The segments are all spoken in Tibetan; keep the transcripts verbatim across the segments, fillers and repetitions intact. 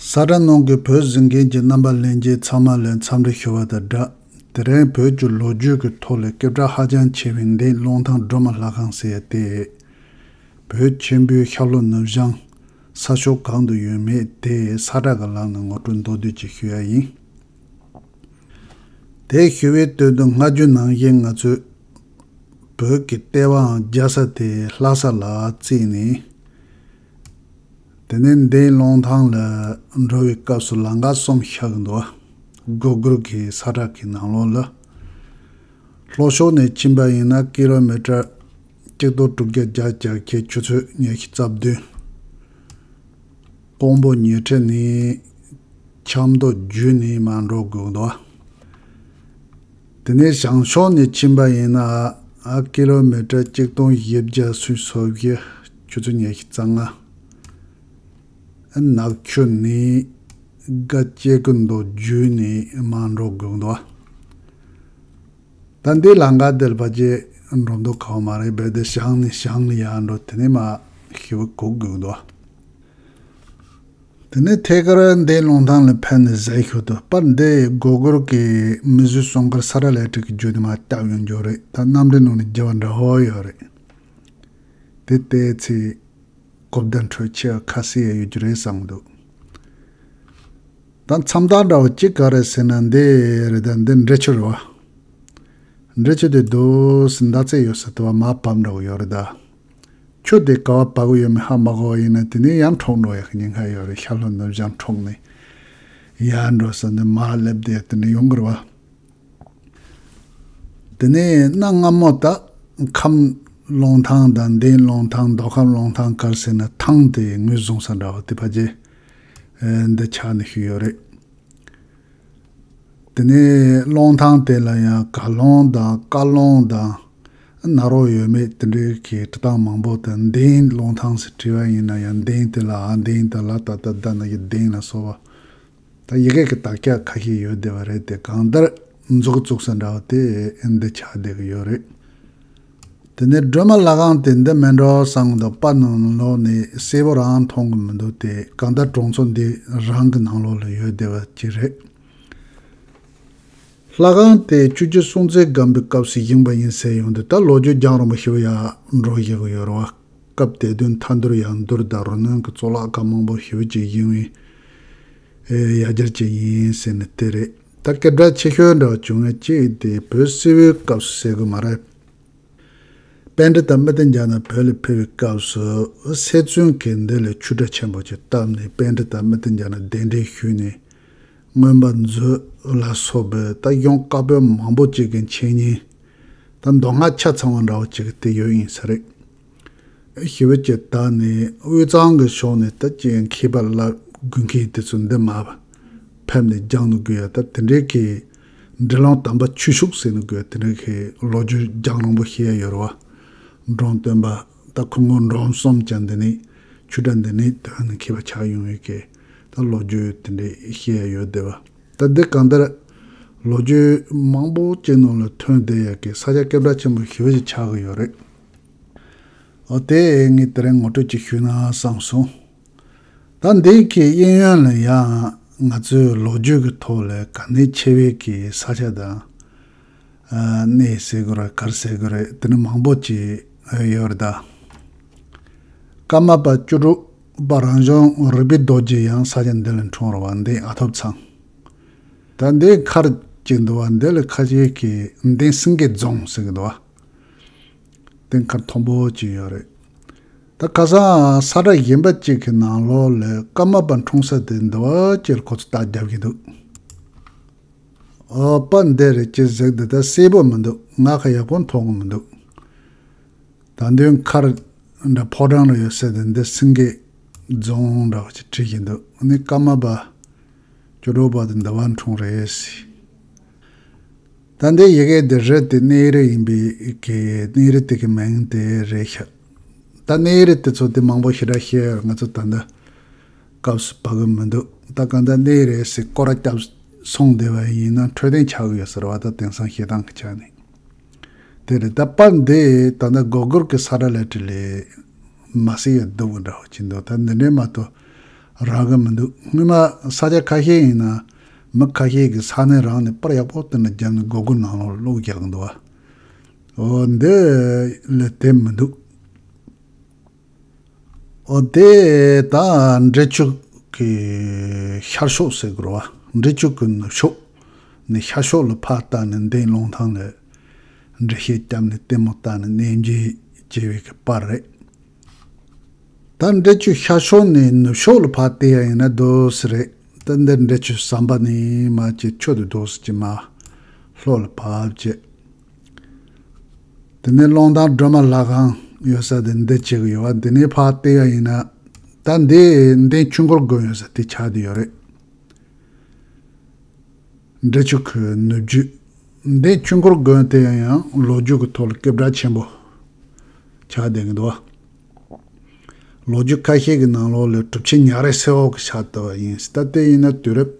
ས་ཁྲ་ནང་གི་བོད་གཟིགས་མཁན་གྱི་རྣམ་པ་ལྷན་རྒྱས་ཚང་མ་ལ་འཚམས་འདྲི་ཞུ་བ་དང་སྦྲགས། དེ་རིང་བོད་ཀྱི་ལོ་རྒྱུས་ཀྱི་ཐོག་ལ་སྐད་གྲགས་ཧ་ཅང་ཆེ་བའི་མདན་སློང་ཐང་སྒྲོལ་མ་ལྷ་ཁང་ཟེར་ཡ་དེ། བོད་ཆེན་པོའི་ཤར་ལྷོ་ནུབ་བྱང་ས་ཕྱོགས་གང་དུ་ཡོད་མེད་དེ་ས་ཁྲ་གི་ལམ་ནས་ངོ་སྤྲོད་མདོར་བསྡུས་ཅིག་ཞུ་ཡ་ཡིན། དེ་ཞུ་བའི་དོན་དུ་སྔ་རྒྱུན་ནང་བཞིན་ང་ཚོས་བོད་ཀྱི་ལྟེ་བའམ་རྒྱལ་ས་དེ་ལྷ་ས་ལ་བརྩིས་ནས། དེ་ནས་མདན་སློང་ཐང་ལ་འགྲོ་བའི་སྐབས་སུ་ལམ་ཁ་གསུམ་ཤར་གྱི་འདུག་སྒོར་སྒོར་གྱི་ས་ཁྲ་གི་ནང་ལོགས་ལ། ལྷོ་ཕྱོགས་ནས་ཕྱིན་པ་ཡིན་ན་ཀི་ལོ་མི་ཊར་གཅིག་སྟོང་དྲུག་བརྒྱ་བརྒྱད་ཅུ་གྱ་བརྒྱད་ཆུ་ཚོད་ཉི་ཤུ་རྩ་བདུན། ཀོང་པོ་ཉི་ཁྲི་ནས་ཆབ་མདོ་བརྒྱུད་ནས་མར་འགྲོ་དགོས་འདུག་དེ་ནས་བྱང་ཕྱོགས་ནས་ཕྱིན་པ་ཡིན་ན་ཨ་ཀི་ལོ་མི་ཊར་གཅིག་སྟོང་བཞི་བརྒྱ་སུམ་ཅུ་སོ་བཞི་ཆུ་ཚོད་ཉི་ཤུ་རྩ་ལྔ། ནག་ཆུ་ནས་སྒ་སྐྱེ་རྒུ་མདོ་བརྒྱུད་ནས་མར་འགྲོ་དགོས་འདུག་ད་འདི་ལམ་ཁ་འདིར་ཕལ་ཆེར་འགྲོ་མདོག་ཁ་པོ་མ་རེད། རྦད་དེ་བྱང་ནས་བྱང་ལ་ཡར་འགྲོ། དེ་ནས་མར་ཞེ་པོ་སྒུག་དགོས་འདུག་དེ་ནས་ཐད་ཀར་མདན་སློང་ཐང་ལ་ཕེབས་ནས་གཟིགས་ཤོག་དུ་པར་འདི་སྒོར་སྒོར་གྱི་མི་བཟོས་སྲུང་སྐར་ས་ར་ལས་སྒྲིག་གི་བརྒྱུད་དེ་མར་བཏབ་ཡོང་རྒྱུ་རེད། ད་གནམ་གྲུའི་ནང་ནས་རྒྱབ་པ་འདྲ་བོ་ཡོད་རེད། དེ་བལྟས་ཚེ་གོ་བརྡ་འཕྲོད་ཆེ་བ་ཁ་གསལ་ཡ་ཡོད་རྒྱུ་རེད་བསམ་འདུག་ད་མཚམས་རྟགས་འདྲ་བོ་གཅིག་ག་རེ་ཟེར་ན་འདི་རེད། ད་འདི་འབྲི་ཆུ་རེད་བ། འབྲི་ཆུ་དེ་རྡོ་སི་མདའ་རྩེ་ཡོད་ས་དེ་བ་མར་བབས་འདྲ་བོ་ཡོད་རེད་ད། ཆུ་དེ་ག་བ་བབས་ཡོད་མེད་ཧ་མ་གོ་བ་ཡིན་ན་དེ་ནས་ཡང་འཁྲུག་འགྲོ་ཡག་ཉེན་ཁ་ཡོད་རེད། ཤར་ལྷོ་ནུབ་བྱང་འཁྲུག་ནས་ཡར་འགྲོ་ས་འདི་མར་སླེབས་དེ་དེ་འདྲ་ཡོང་གི་རེད་བ། དེ་ནས་གནའ་སྔ་མོ་ད་ཁམས་སློང་ཐང་དང་མདན་སློང་ཐང་མདོ་ཁམས་སློང་ཐང་ག་རེ་ཟེར་ན་ཐང་དེ་ངོས་བཟུང་ས་འདྲ་བ་དེ་ཕལ་ཆེར་འདི་ཆགས་ནས་ཞུས་ཡོད་རེད། དེ་ནས་སློང་ཐང་དེ་ལ་ཡང་ག་སློང་དང་ཀ་སློང་དང་ནཱ་རོ་ཡོད་མེད་དེ་འདྲའི་གི་འབྲི་སྟངས་མང་པོ་དང་མདན་སློང་ཐང་ཟེར་བྲིས་པ་ཡིན་ན་ཡང་མདན་དེ་ལ་ཨ་མདན་དང་ལ་ད་ད་ད་ན་གི་མདན་ལ་སོགས་པ། ད་ཡི་གེ་གི་དག་ཆ་ཁ་ཤས་ཡོད་བསྡད་པ་རེད་དེ་གང་ལྟར་མཛུབ་བཙུགས་ས་འདྲ་བ་དེ་འདི་ཆགས་བསྡད་ཀྱི་ཡོད་རེད། དེ་ནས་སྒྲོལ་མ་ལྷ་ཁང་དེ་འདི་མིན་འགྲོ་བསམ་གི་འདུག་པར་ནང་ལོགས་ནས་གསལ་པོ་རང་མཐོང་གི་མི་འདུག་དེ་གང་ལྟར་གྲོང་ཚོ་འདི་རང་གི་ནང་ལོགས་ལ་ཡོད་བསྡད་པ་ཅིག་རེད། ལྷ་ཁང་དེ་ཆོས་རྗེ་སྲོང་བཙན་སྒམ་པོའི་སྐབས་སུ་བཞེངས་པ་ཡིན་ཟེར་ཡོང་དུས་ད་ལོ་རྒྱུས་རྒྱང་རིང་པོ་ཞིག་ཡར་འགྲོ་བཞིན་ཡོད་རེད་བ། སྐབས་དེ་དུས་མཐའ་འདུལ་ཡང་འདུལ་དང་རུ་གནོན་གྱི་གཙུག་ལག་ཁང་མང་པོ་ཞེ་པོ་ཅིག་བཞེངས་པའི་ཡ་གྱལ་ཅིག་ཡིན་ཟེར་ནས་དེ་རེད། ད་སྐད་གྲགས་ཆེ་ཤོས་འདྲ་བ་བྱུང་བའི་གཅིག་དེ་བོད་སིལ་བུའི་སྐབས་སུ་ཟེར་དགོས་མ་རེད། པཎྜི་ཏ་མི་ཏི་ཛ་ན་བོད་ལ་ཕེབས་པའི་སྐབས་སུ་སེ་བཙུན་གྱིས་འདི་ལ་ཆོས་གྲྭ་ཆེན་པོ་ཅིག་བཏབ་ནས་པཎྜི་ཏ་མི་ཏི་ཛ་ན་གདན་འདྲེན་ཞུས་ནས་མངོན་པ་མཛོད་ལ་སོགས་པའི་ད་གཞུང་བཀའ་པོད་མང་པོ་ཅིག་གི་འཆད་ཉན་ད་མདོ་སྔགས་ཆ་ཚང་བ་འདྲ་བོ་ཅིག་དེ་ཡོད་ཡིན་ས་རེད། ཞེ་པོ་ཅིག་དག་ནས་དབུས་གཙང་གི་ཕྱོགས་ནས་ད་ཅིག་མཁས་པ་བླ་དགོན་མཁན་དེ་ཚོ་འདི་མར་ཕེབས་ནས་སྦྱངས་ནས་དགོས་ཡ་ད་དེ་འདྲའི་གི་འབྲི་ལུང་དམ་པ་ཆོས་ཞུགས་ཟེར་ནས་དགོས་ཡ་དེ་འདྲའི་གི་ལོ་རྒྱུས་རྒྱང་རིང་པོ་ཤེས་ཡ་ཡོད་རེད་བ། འབྲོམ་སྟོན་པ་ད་ཁོང་གི་འབྲོམ་གསུམ་ཀྱང་འདི་ནས་ཆོས་གྲྭ་འདི་ནས་ཐོན་ནས་མཁས་པ་ཆགས་ཡོང་བའི་གི་ད་ལོ་རྒྱུས་དེ་འདྲའི་ཤེས་ཡ་ཡོད་བསྡད་བ། ད་འདི་གང་ལྟར་ལོ་རྒྱུས་མང་པོ་ཅིག་ནང་ལ་ཐོན་བསྡད་ཡ་གི་ས་ཆ་སྐད་གྲགས་ཆེན་པོ་ཞེ་པོ་ཅིག་ཆགས་ཀྱི་ཡོད་རེད། འོ་དེ་ངས་དེ་རིང་ངོ་སྤྲོད་ཅིག་ཞུས་ན་བསམ་སོང་། ད་འདི་གི་གཡས་གཡོན་ལ་ཡང་ང་ཚོའི་ལོ་རྒྱུས་ཀྱི་ཐོག་ལ་ག་ནས་ཆེ་བའི་གི་ས་ཆ་དང་ཨ་གནས་ཟེར་དགོས་རེད་ག་རེ་ཟེར་དགོས་རེད་དེ་ནི་མང་པོ་ཅིག་ཡོད་རེད་ད། ཀརྨ་པ་བཅུ་དྲུག་པ་རང་བྱུང་རིག་པའི་རྡོ་རྗེ་ཡང་ས་ཆ་འདི་ལ་འཁྲུངས་རེད་བ། འདི་ཨ་ཐོབ་ཚང་། ད་འདི་མཁར་གཅིག་འདུག་བ། འདི་ལ་ཁ་ཤས་ཀྱིས་འདི་སེང་གེ་རྫོང་ཟེར་གི་འདུག་བ། དེ་མཁར་མཐོན་པོ་ཅིག་ཡོད་རེད། ད་ཁ་སང་ས་ཁྲ་གཞན་པ་ཅིག་གི་ནང་ལོགས་ལ་ཀརྨ་པ་འཁྲུངས་ས་དེ་འདི་བ་ཅིག་ལ་ཁོ་ཚོ་རྟགས་རྒྱབ་ཀྱི་འདུག་ཨོ་པ་འདི་རེད་ཅེས་ཟེར་འདི་ད་གསལ་པོ་མི་འདུག་ང་ཁ་ཡག་པོ་མཐོང་གི་མི་འདུག་ད་འདི་མཁར་འདྲ་ཕོ་བྲང་ལ་ཡོད་ས་དེ་འདི་སེང་གེ་རྫོང་འདྲ་བ་ཅིག་བྲིས་ཀྱི་འདུག་ཨ་ནི་ཀརྨ་པ་བཅུ་དྲུག་པ་དེ་འདི་བ་འཁྲུངས་རེད་ཟེར། ད་འདི་ཡི་གེ་འདི་རི་དེ་གནས་རི་ཡིན་པའི་གི་གནས་རི་དེ་གི་མིང་དེ་རེད་ཤག་ད་གནས་རི་དེ་ཚོ་དེ་མང་པོ་ཞེ་དྲག་བཤད་ཡ་ང་ཚོ་ད་ལྟ་སྐབས་སུ་བབ་གི་མི་འདུག་ད་གང་ལྟར་གནས་རི་ཟེར་སྐོར་ར་བརྒྱབ་སོང་བསྡད་པ་ཡིན་ན་འཕྲོད་བསྟེན་ཆགས་གི་ཡོད་ཟེར་བ། ད་དེང་སང་བཤད་སྟངས་ཀྱི་ཆ་ནས་དེ་རེད། ད་པར་འདི་ད་ལྟ་སྒོར་སྒོར་གི་ས་ར་ལས་བྲིས་ལས་མ་སི་ཡ་སྡུག་གི་འདྲ་བ་ཅིག་འདུག་ད་འདི་འདྲས་མ་གཏོགས་ རག་གི་མི་འདུག་སྔོན་མ་ས་ཆ་ཁ་ཤས་ཡིན་ན་མི་ཁ་ཤས་ཀྱིས་ས་གནས་རང་ནས་པར་ཡག་པོ་བཏོན་ནས་བརྒྱབ་ནས་སྒོར་སྒོར་ནང་ལོགས་བླུགས་རྒྱག་གི་འདུག་བ། འོ་འདི་ལས་དེ་མི་འདུག་འོ་དེ་ད་འབྲི་ཆུ་གི་ཤར་ཕྱོགས་ཟེར་དགོས་རེད་བ། འབྲི་ཆུ་གི་ནུབ་ཕྱོགས་ནས་ཤར་ཕྱོགས་ལ་ཕར་བལྟས་ནས་འདན་ཀླུང་ཐང་ལ་འགྲེལ་བཤད་བརྒྱབ་ནས་ལྟད་མོ་བལྟས་ནས་གནས་མཇལ་བྱས་པའི་གི་པར་རེད། ད་འབྲི་ཆུ་ཤར་ཕྱོགས་ནས་ནུབ་ཕྱོགས་ལ་ཕར་བལྟས་ཡ་ཡིན་ན་རྡོ་སི་རེད། ད་འདིར་འབྲི་ཆུ་ཟམ་པ་ནས་མར་ཅིག་ཆུ་དེ་རྡོ་སི་ཅིག་མར་ལྷོ་ལ་ཕར་བྱས། དེ་ནས་ཀླུང་ཐང་སྒྲོལ་མ་ལྷ་ཁང་ཡོད་ས་དེ་འདི་བྱེད་གི་ཡོད་བ། འདི་ནས་ཕར་བལྟས་ཡ་ཡིན་ན་ད་འདི་འདན་ཆོས་འཁོར་དགོན་ཡོད་ས་དེ་ཆགས་བསྡད་ཡོད་རེད། འབྲི་ཆུ་གི་ནུབ་རྒྱུད། འདན་ཆོས་འཁོར་དགོན་དེ་ཡང་ལོ་རྒྱུས་ཀྱི་ཐོག་ལ་སྐད་གྲགས་ཆེན་པོ་ཆགས་བསྡད་ཀྱི་འདུག་ལོ་རྒྱུས་ཁ་ཤས་ཀྱི་ནང་ལོགས་ལ་གྲུབ་ཆེན་ཉག་རལ་སེ་འོ་གི་ཕྱག་བཏབ་པ་ཡིན། ད་དེ་ཡིན་ན་དུས་རབས་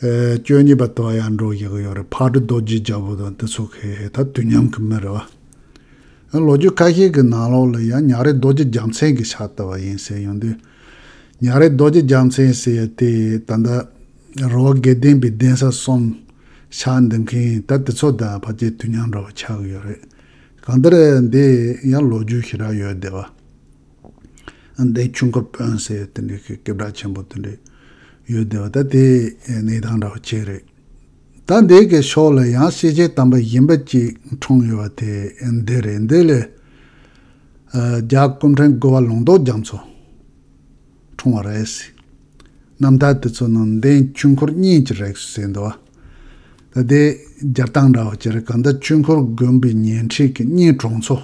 ཨེ་བཅུ་གཉིས་པ་དུ་བ་ཡར་འགྲོ་བཞག་གི་ཡོད་རེད། ཕག་གྲུ་རྡོ་རྗེ་རྒྱལ་པོ་དང་དེ་ཚོ་གི་ད་དུས་མཉམ་གྱི་མི་རེད་བ། ལོ་རྒྱུས་ཁ་ཤས་ཀྱི་ནང་ལོགས་ལ་ཡང་ཉག་རལ་རྡོ་རྗེ་རྒྱལ་མཚན་གྱི་ཕྱག་བཏབ་པ་ཡིན་ཟེར་ཡོང་དུས། ཉག་རལ་རྡོ་རྗེ་རྒྱལ་མཚན་ཟེར་ཡ་དེ་ད་ལྟ་རི་བོ་དགེ་ལྡན་པའི་གདན་ས་གསུམ་ཕྱག་འདེབས་མཁན་ད་དེ་ཚོ་དང་ཕལ་ཆེར་དུས་མཉམ་འདྲ་བ་ཆགས་ཀྱི་ཡོད་རེད། གང་ལྟར་འདི་ཡང་ལོ་རྒྱུས་ཞེ་དྲག་ཡོད་བསྡད་པ། འདན་ཆོས་འཁོར་དཔོན་ཟེར་དེ་འདྲའི་གི་སྐད་གྲགས་ཆེན་པོ་དེ་འདྲ་ཡོད་བསྡད་པ། ད་དེ་གནས་སྟངས་འདྲ་བ་ཅིག་རེད། ད་འདི་གི་ཕྱོགས་ལ་ཡང་སེ་ཆེན་དམ་པ་གཞན་པ་ཅིག་འཁྲུངས་ཡོད་པ་དེ་འདི་རེད། འདི་ལ་ཨ་རྒྱལ་བ་སྐུ་ཕྲེང་དགུ་པ་ལུང་རྟོགས་རྒྱ་མཚོ་འཁྲུངས་པ་རེད་ཟེར། རྣམ་ཐར་དེ་ཚོ་ནང་འདན་ཆོས་འཁོར་གཉིས་ཀྱི་རིགས་སུ་ཟིན་འདུག་བ། ད་དེ་སྦྱར་སྟངས་འདྲ་བ་ཅིག་རེད། གང་ལྟར་ཆོས་འཁོར་དགོན་པའི་ཉེ་འཁྲིས་ཀྱི་གཉེན་གྲོང་ཚོ།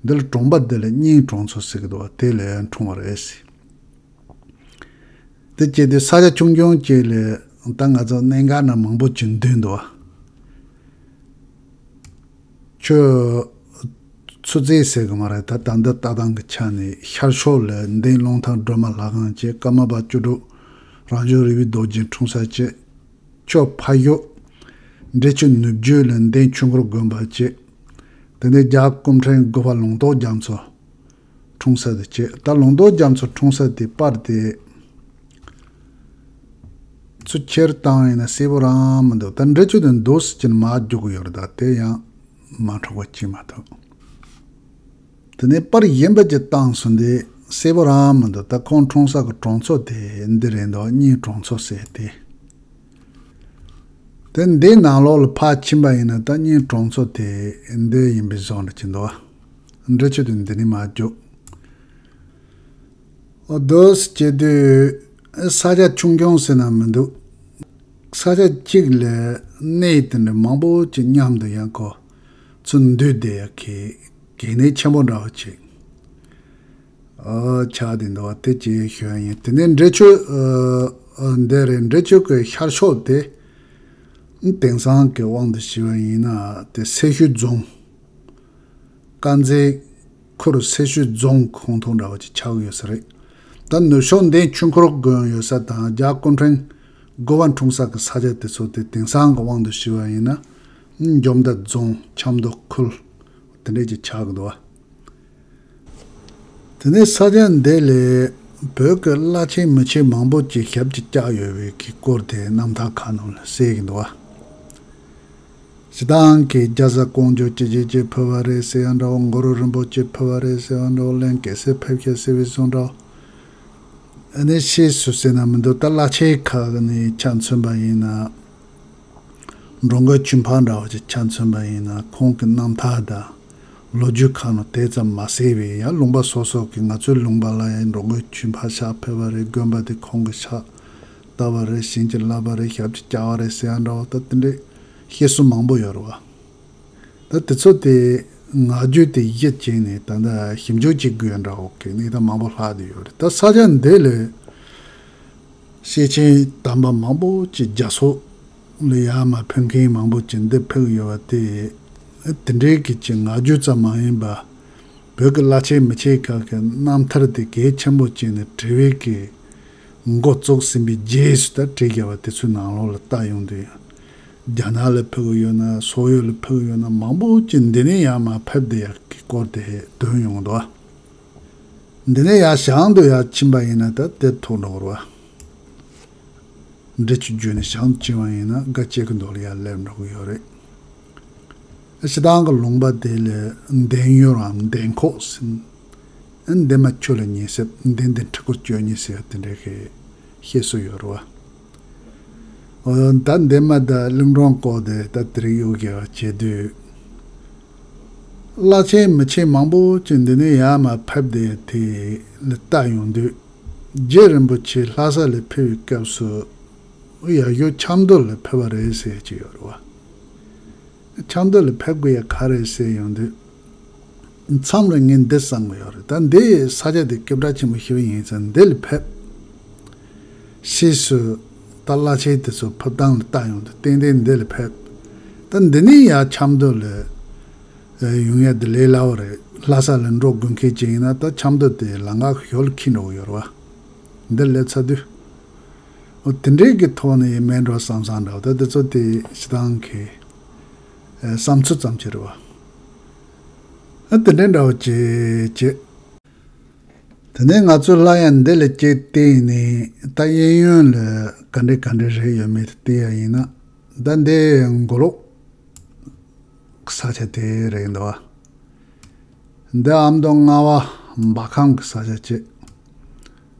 འདི་ལ་གྲོང་པ་འདི་ལ་གཉེན་གྲོང་ཚོ་ཟེར་གི་འདུག་བ། དེ་ལ་འཁྲུངས་པ་རེད་ཟེར། དེ་བྱས་དུས་ས་ཆ་ཆུང་ཆུང་ཅིག་ལ་ད་ང་ཚོ་གནད་འགག་སྣ་མང་པོ་ཅིག་འདུས་འདུག་བ། ཁྱོད་ཚུར་རྩིས་ཟེར་གི་མ་རེད། ད་ད་ལྟ་ལྟ་སྟངས་ཀྱི་ཆ་ནས་ཤར་ཕྱོགས་ལ་འདན་ཀླུང་ཐང་སྒྲོལ་མ་ལྷ་ཁང་བྱས། ཀརྨ་པ་བཅུ་དྲུག་རང་བྱུང་རི་བོའི་རྡོ་རྗེ་འཁྲུངས་ས་བྱས། ཁྱོད་ཕ་ཡུལ་འབྲི་ཆུ་ནུབ་རྒྱུད་ལ་འདན་ཆོས་འཁོར་དགོན་པ་བྱས། དེ་ནས་རྒྱལ་བ་སྐུ་ཕྲེང་དགུ་པ་ལུང་རྟོགས་རྒྱ་མཚོ་འཁྲུངས་ས་དེ་བྱས། ད་ལུང་རྟོགས་རྒྱ་མཚོ་འཁྲུངས་ས་དེ་པར་དེ་ཚུར་ཁྱེར་བཏང་ཡིན་ན་གསལ་པོ་རང་མི་འདུག་ད་འབྲི་ཆུ་དེ་འདུག་སེ་ཅིག་མར་རྒྱུག་གི་ཡོད་རེད། ད་དེ་ཡང་མ་འཁྲུག་པ་ཅིག་མ་ཐུབ། དེ་ནས་པར་གཞན་པ་ཅིག་བཏང་སོང་དེ་གསལ་པོ་རང་མི་འདུག་ད་ཁོང་འཁྲུངས་ས་གི་གྲོང་ཚོ་དེ་འདི་རེད་འདུག་གཉེན་གྲོང་ཚོ་ཟེར་དེ། དེ་འདི་ནང་ལོགས་ལ་ཕར་ཕྱིན་པ་ཡིན་ན་ད་གཉེན་གྲོང་ཚོ་དེ་འདི་ཡིན་པའི་བཟོ་འདྲ་ཅིག་འདུག་འབྲི་ཆུ་དེ་འདི་ནས་མར་རྒྱུག་འོ་འདུག་སེ་བྱེད་དུས་ས་ཆ་ཆུང་ཆུང་ཟེར་ན་མི་འདུག་ས་ཆ་གཅིག་ལ་གནས་དེ་འདྲ་མང་པོ་ཅིག་མཉམ་དུ་ཡང་ཁོ་ཚུར་འདུས་བསྡད་ཡ་གི་གལ་གནད་ཆེན་པོ་འདྲ་བོ་ཅིག་ཨ་ཆགས་བསྡད་འདུག་བ། དེ་ཅིག་ཞུ་ཡ་ཡིན། དེ་ནས་འབྲི་ཆུ་ཨ་ཨ་འདི་རེད། འབྲི་ཆུ་གི་ཤར་ཕྱོགས་དེ་དེང་སང་གི་དབང་དུ་བྱས་པ་ཡིན་ན་དེ་སེར་ཤུལ་རྫོང་། དཀར་མཛེས་ཁུལ་སེར་ཤུལ་རྫོང་ཁོངས་གཏོགས་འདྲ་བ་ཅིག་ཆགས་ཡོད་ས་རེད། ད་ནུབ་ཕྱོགས་འདན་ཆོས་འཁོར་དགོན་ཡོད་ས་དང་རྒྱལ་བ་སྐུ་ཕྲེང་དགུ་པ་འཁྲུངས་ས་གི་ས་ཆ་དེ་ཚོ་དེ་དེང་སང་གི་དབང་དུ་བྱས་པ་ཡིན་ན་འཇོ་མདའ་རྫོང་ཆབ་མདོ་ཁུལ་དེ་འདྲས་ཅིག་ཆགས་ཀྱི་འདུག་བ། དེ་ནས་ས་ཆ་འདི་ལས་བོད་ཀྱི་བླ་ཆེན་མི་ཆེན་མང་པོ་ཅིག་ཞབས་ཀྱིས་བཅགས་ཡོད་པའི་གི་སྐོར་དེ་རྣམ་ཐར་ཁག་ནང་ལ་གསལ་གྱི་འདུག་བ། སྤྱིར་བཏང་གི་རྒྱ་བཟའ་ཀོང་ཇོ་ཅི་ཅི་ཅི་ཕུལ་བ་རེད་ཟེར་ཡ་འདྲ་བོ། གུ་རུ་རིན་པོ་ཆེ་ཕུལ་བ་རེད་ཟེར་ཡ་འདྲ་བོ། ལན་གེ་སར་ཕེབས་ཤག་ཟེར་བའི་བཟོ་འདྲ་བོ། ཨ་ནི་ཕྱིས་སུ་ཟེར་ན་མི་འདུག་ད་བླ་ཆེན་ཁག་ནས་ཆ་མཚོན་པ་ཡིན་ན། འགྲོ་མགོན་ཆོས་འཕགས་འདྲ་བོ་ཅིག་ཆ་མཚོན་པ་ཡིན་ན་ཁོང་གི་རྣམ་ཐར་དང་ལོ་རྒྱུས་ཁག་ནང་དེ་ཙམ་མ་གསལ་བས། ཡང་ལུང་པ་སོ་སོ་གི་ང་ཚོའི་ལུང་པ་ལ་ཡང་འགྲོ་མགོན་ཆོས་འཕགས་ཕྱག་ཕེབས་པ་རེད། དགོན་པ་དེ་ཁོང་གིས་ཕྱག་བཏབ་པ་རེད། བྱིན་གྱིས་བརླབས་པ་རེད། ཞབས་ཀྱིས་བཅགས་པ་རེད་ཟེར་ཡ་འདྲ་བོ་ད་དེ་འདྲའི་བཤད་སྲོལ་མང་པོ་ཡོད་རེད་བ། ད་དེ་ཚོ་དེ་ངག་རྒྱུན་དེ་གཞི་བྱས་ནས་ད་ལྟ་ཞིབ་འཇུག་བྱེད་དགོས་འདྲ་བོ་གི་གནས་སྟངས་མང་པོ་ལྷག་བསྡད་ཡོད་རེད། ད་ས་ཆ་འདི་ལ་སེ་ཆེན་དམ་པ་མང་པོ་ཅིག་རྒྱ་སོག་ལ་ཡར་མར་ཕེབས་མཁན་མང་པོ་ཅིག་འདིར་ཕེབས་ཡོད་པ་དེ། དེ་འདྲའི་གི་ཅིག་ངག་རྒྱུན་ཙམ་མ་ཡིན་པ། བོད་ཀྱི་བླ་ཆེན་མི་ཆེན་ཁག་གི་རྣམ་ཐར་དེ་གལ་ཆེན་པོ་བྱས་ནས་བྲིས་པའི་གི་འགོ་བཙུགས་ཟིན་པའི་རྗེས་སུ་ད་བྲིས་བཞག་པ་དེ་ཚོའི་ནང་ལོགས་ལ་ལྟ་ཡོང་དུས། རྒྱ་ནག་ལ་ཕེབས་ཀྱི་ཡོད་ན། སོག་ཡུལ་ལ་ཕེབས་ཀྱི་ཡོད་ན། མང་པོ་ཅིག་འདི་ནས་ཡར་མར་ཕེབས་བསྡད་ཡག་གི་སྐོར་དེ་ཐོན་ཡོང་གི་འདུག་བ། འདི་ནས་ཡར་བྱང་དུ་ཡར་ཕྱིན་པ་ཡིན་ན་ད་དེ་ཐུག་འགྲོ་གི་རེད་བ། འབྲི་ཆུ་བརྒྱུད་ནས་བྱང་དུ་ཕྱིན་པ་ཡིན་ན་སྒ་སྐྱེ་རྒུ་མདོ་ལ་ཡར་སླེབས་འགྲོ་གི་ཡོད་རེད། སྤྱིར་བཏང་གི་ལུང་པ་དེ་ལ་འདན་ཡུལ་རམ་འདན་ཁོག་ཟེར། འདན་མ་ཆུ་ལ་ཉེ་ཟེར། འདན་འདི་ཁྲི་སྐོར་བཅུ་གཉིས་ཟེར་དེ་འདྲའི་གི་བཤད་སྲོལ་ཡོད་རེད་བ། ཨོ་ད་འདན་མ་དང་གླིང་སྒྲུང་སྐོར་དེ་ད་དེ་རིང་གཡུག་རྒྱག་བྱེད་དུས། བླ་ཆེན་མི་ཆེན་མང་པོ་ཅིག་འདི་ནས་ཡར་མར་ཕེབས་ཏེ་དེ་ལ་ལྟ་ཡོང་དུས། རྗེ་རིན་པོ་ཆེ་ལྷ་ས་ལ་ཕེབས་པའི་སྐབས་སུ་ཡར་ཞོལ་ཆབ་མདོ་ལ་ཕེབས་པ་རེད་ཟེར་གྱི་ཡོད་རེད་བ། ཆབ་མདོ་ལ་ཕེབས་དགོས་ཡ་ག་རེ་ཟེར་ཡོང་དུས། མཚམས་རེ་ངས་འདི་བསམ་གི་ཡོད་རེད། ད་འདི་ས་ཆ་དེ་སྐད་གྲགས་ཆེན་པོ་ཞེ་པོ་ཡིན་ཙང་འདི་ལ་ཕེབས། ཕྱིས་སུ་ད་བླ་ཆེན་དེ་ཚོ་ཕེབས་སྟངས་ལ་ལྟ་ཡོང་དུས་ཏན་ཏན་འདི་ལ་ཕེབས། ད་འདི་ནས་ཡར་ཆབ་མདོ་ལ་ཡོང་ཡ་དེ་ལས་སླ་བོ་རེད། ལྷ་ས་ལ་འགྲོ་དགོས་མཁན་ཅིག་ཡིན་ན་ད་ཆབ་མདོ་དེ་ལམ་ཁ་ཞོལ་འཁྱེར་འགྲོ་གི་ཡོད་རེད་བ། འདི་སླེབས་ཚར་དུས། འོ་དེ་འདྲའི་གི་ཐོག་ནས་ཡིན་མིན་འགྲོ་བསམ་བསམ་འདྲ་བོ་ད་དེ་ཚོ་དེ་སྤྱིར་བཏང་གི་བསམ་ཚུལ་ཙམ་ཅིག་རེད་བ། ཨ་དེ་འདྲའི་འདྲ་བོ་ཅིག་བྱེད། དེ་ནས་ང་ཚོ་སླར་ཡང་འདི་ལ་སྐྱེས་ཏེ་ནས་ད་གཡས་གཡོན་ལ་ག་འདྲ་ག་འདྲ་རེད་ཡོད་མེད་དེ་བལྟས་ཡ་ཡིན་ན། ད་འདི་མགོ་ལོག་ས་ཆ་དེ་རེད་འདུག་བ། འདི་ཨ་མདོ་རྔ་བ་འབར་ཁམས་ཀྱི་ས་ཆ་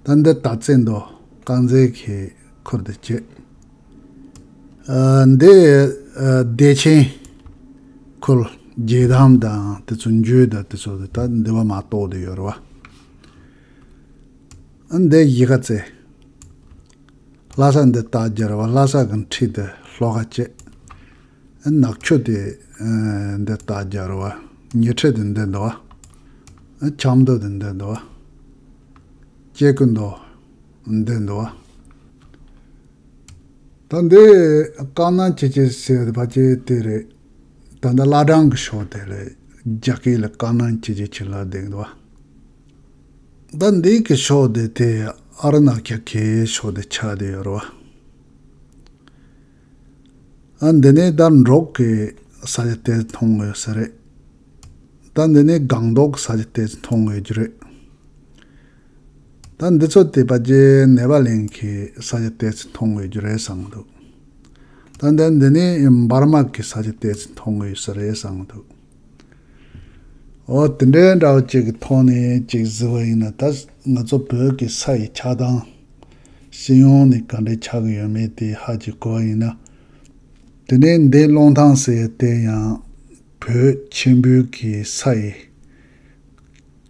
བྱེད། ད་འདི་སྟག་རྩེ་མདོ་དཀར་མཛེས་ཀྱི་ཁུལ་དུ་བྱེད། ཨ་འདི་ཨ་བདེ་ཆེན་ཁུལ་རྒྱལ་ཐང་དང་དེ་ཚོ་འཇུ་དང་དེ་ཚོ་ད་འདི་བ་མ་གཏོགས་དེ་ཡོད་རེད་བ། ཨ་འདི་གཞིས་ཀ་རྩེ། ལྷ་ས་འདི་སྟག་རྒྱ་རེད་བ། ལྷ་ས་གི་འཁྲིས་དེ་ལྷོ་ཁ་བྱེད། ནག་ཆུ་དེ་འདི་སྟག་རྒྱ་རེད་བ། ཉི་ཁྲི་དེ་འདི་འདུག་བ། ཆབ་མདོ་དེ་འདི་འདུག་བ། སྐྱེ་རྒུ་མདོ་འདི་འདུག་བ། ད་འདི་ཀ་ནང་ཅི་ཅི་ཟེར་བ་ཅི་དེ་རེད། ད་ལྟ་བླ་བྲང་གི་ཕྱོགས་དེ་ལས་རྒྱ་སྐད་ལ་ཀ་ནང་ཅི་ཅི་ཆི་ལ་འདི་འདུག་བ། ད་འདི་གི་ཕྱོགས་དེ་དེ་ཨ་རུ་ན་ཅལ་གྱི་ཕྱོགས་དེ་ཆགས་བསྡད་ཡོད་རེད་བ། ཨ་འདི་ནས་ད་འབྲོག་གི་ས་ཆ་དེ་མཐོང་ཡོད་ས་རེད། ད་འདི་ནས་སྒང་ཏོག་གི་ས་ཆ་དེ་མཐོང་ཡོད་རྒྱུ་རེད། ད་འདི་ཚོ་དེ་ཕལ་ཆེར་ནེ་པ་ལིང་གི་ས་ཆ་དེ་མཐོང་ཡོད་རྒྱུ་རེད་བསམ་གྱི་འདུག་ད་འདི་འདི་ནས་འབར་མ་གི་ས་ཆ་དེ་མཐོང་ཡོད་ས་རེད་བསམ་གྱི་འདུག་འོ་དེ་འདྲའི་འདྲ་བོ་ཅིག་གི་ཐོག་ནས་ཅིག་གཟིགས་པ་ཡིན་ན། ད་ང་ཚོ་བོད་ཀྱི་ས་ཡི་ཆགས་སྟངས་སྤྱི་ཡོངས་ནས་ག་འདྲ་ཆགས་ཀྱི་ཡོད་མེད་དེ་ཧ་ཅིག་གོ་བ་ཡིན་ན། དེ་ནས་འདི་ཀློང་ཐང་ཟེར་ཡ་དེ་ཡང་བོད་ཆེན་པོའི་གི་ས་ཡི་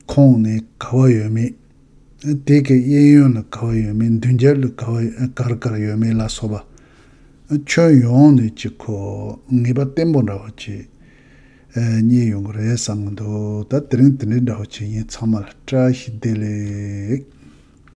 ཁོངས་ནས་ག་བ་ཡོད་མེད། དེ་གི་གཡས་གཡོན་ལ་ག་བ་ཡོད་མེད། མདུན་རྒྱབ་ལ་ག་བ་ག་རེ་ག་རེ་ཡོད་མེད་ལ་སོགས་པ། ཁྱོན་ཡོངས་ནས་ཅིག་ཁོ་ངེས་པ་བརྟན་པོ་འདྲ་བ་ཅིག་རྙེད་ཡོང་གི་རེད་བསམ་གྱི་འདུག་ད་དེ་རིང་དེ་འདྲའི་འདྲ་བ་ཅིག་ཡིན། ཚང་མ་ལ་བཀྲ་ཤིས་བདེ་ལེགས།